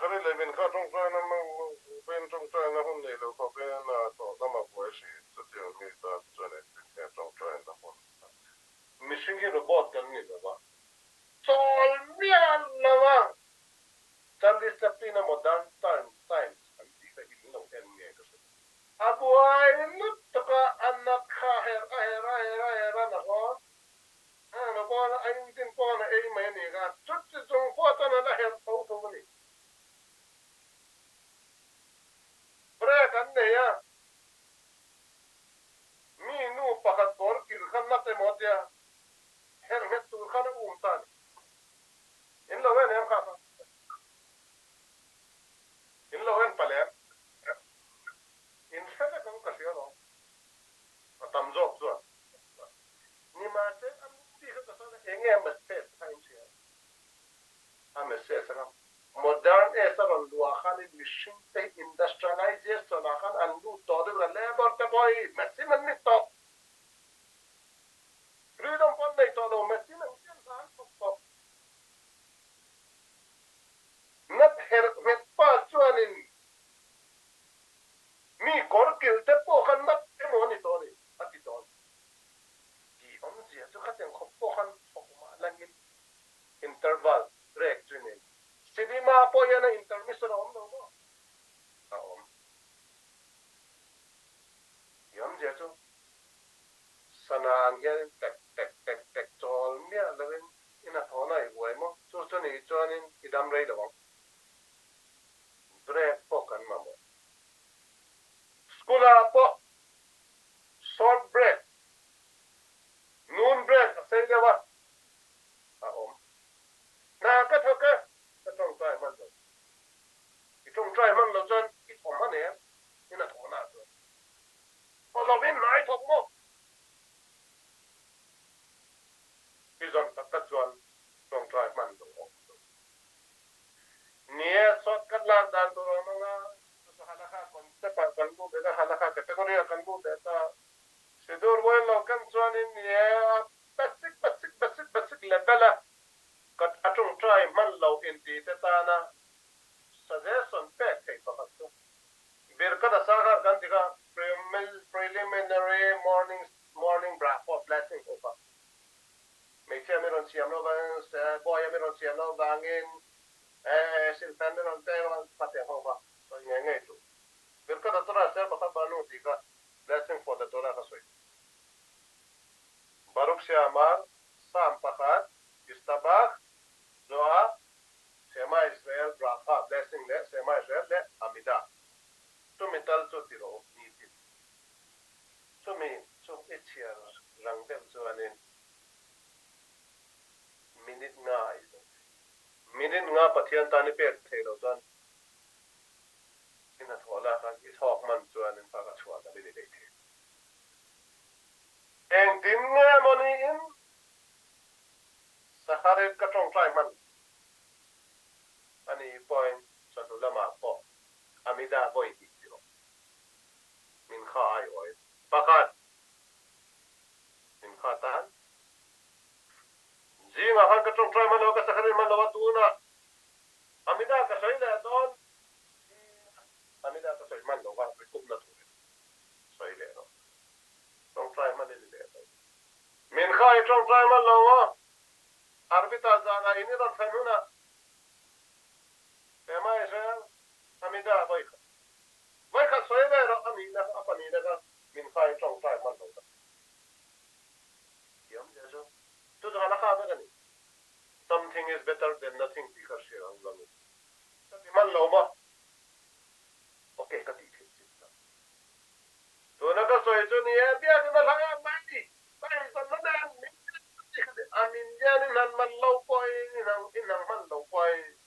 Sakhari leh min kha tawngtaina hmang tawngtaina hun nei lo khawpin a thawh lam a buai thin. Chutiang mi tan chuan engtin nge tawngtaina hun a thlen? Mihring hi robot kan ni lo va, chawl miah lo a Charlie Chaplin-a Modern Times an tih kha in lo en nge ka hre lo. A buai lutuk a, a nat kha a her a her a her a her a na hawn. A lo pawn a engine pawn a ei mai a ni kha. Chuti chung pawh chuan a la her tho tho a ni. Brake an nei a, mi nu pakhat kawr kir kha nat emaw tia her nghet tur khan a um ta a ni. In lo en em kha kha? In lo en palh em? In hre vek ang ka hria lo. A tam zawk chuan. Nimahse a movie kha ka sawi na enge a message kha in hria a message anga modern age a rawn luah khan in mihring te hi industrialization ah khan an lut tawh deuh a labour te pawh hi machine an ni tawh freedom pawh an nei tawh lo machine ang chian hna an thawk tawh nat herh nghet pa chuanin mi kawr kilh te pawh khan nat emaw a ni tawh a ni a ti tawh a ni. Tih awmzia chu khatiang khawp pawh khan thawk mah langin interval break chu nei. Cinema pawh hian a intermission a awm lo maw? A awm. Tih awmzia chu sana ang hianin tek tek tek tek chawl miah loin in a thawhna i buai maw? Chu chu nih chuanin i dam rei lo ang. Break pawh kan mamawh. School ah pawh Short break, noon break a sei deuh a, a awm. Hna ka thawk e, ka tawngtai hman lo. I tawngtai hman lo chuan i thawm hman em? In a thawhna ah chuan. Thaw lovin hna i thawk maw? I zawn tak tak chuan tawngtai hman lo a awm lo. Nia, shortcut lak dan tur a awm ang a. Chu halakha concept ah kan lut leh ta, halakha category ah kan lut leh ta. Sidur well lo kan chuanin ni e, a basic basic basic basic level a ka a tawngtai hman lo inti te tana suggestion pek theih pakhat chu Birkat a Sagar kan ti kha preliminary morning morning brachot blessing ho kha hmeichhia mi rawn siam lo vangin boy a mi rawn siam lo vangin Eh, silfen min rawn pek a, ka teh ho kha sawi ngei ngei chu. Birkat a Torah ser pakhat banu tih kha blessing for the Torah ka sawi. Baruch She'amar, Psalm pakhat, Yishtabach, Zoah, Shema Israel, Bracha, blessing leh Shema Israel leh Amidah. Chumi tal chu ti rawh u nitin. Chumi chu i chhiar rang deuh chuanin minute nga a i zo thei. Minute nga Pathian tan i pek thei lo chuan i hnathawh lak a, i thawk man chuan in fak a chhuah lam in i nei thei. Engtin nge maw niin Saharit ka tawngtai hman a ni pawhin chawhnu lamah pawh Amida vawi hnih ti rawh. Min kha ai awin pakhat min kha tan Zingah khan ka tawngtai hman lo, ka sakharin hman lo a, tunah Amida ka sawi leh dawn Amida ka sawi hman lo va, rikupna turin sawi leh rawh. Tawngtai hman i ni leh lo. Min kha i tawngtai hman lo maw? Arbita zanah in i rawn thlen hunah Shema Israel, Amida vawikhat vawikhat sawi leh rawh, a nihna kha, a pahnihna kha min kha i tawngtai hman lo ta. Thiam zia chu chu chu halakha vek a ni. Something is better than nothing tih kha hria ang lang in ka ti hman lo maw? Ok ka tih theih chin tak. Tuna ka sawi chu ni e, biak in a hla em mai ni. Ka inzawm na nen min biak chu ti kha ni. A min hian in han man lo pawh in in hang hman lo pawh in.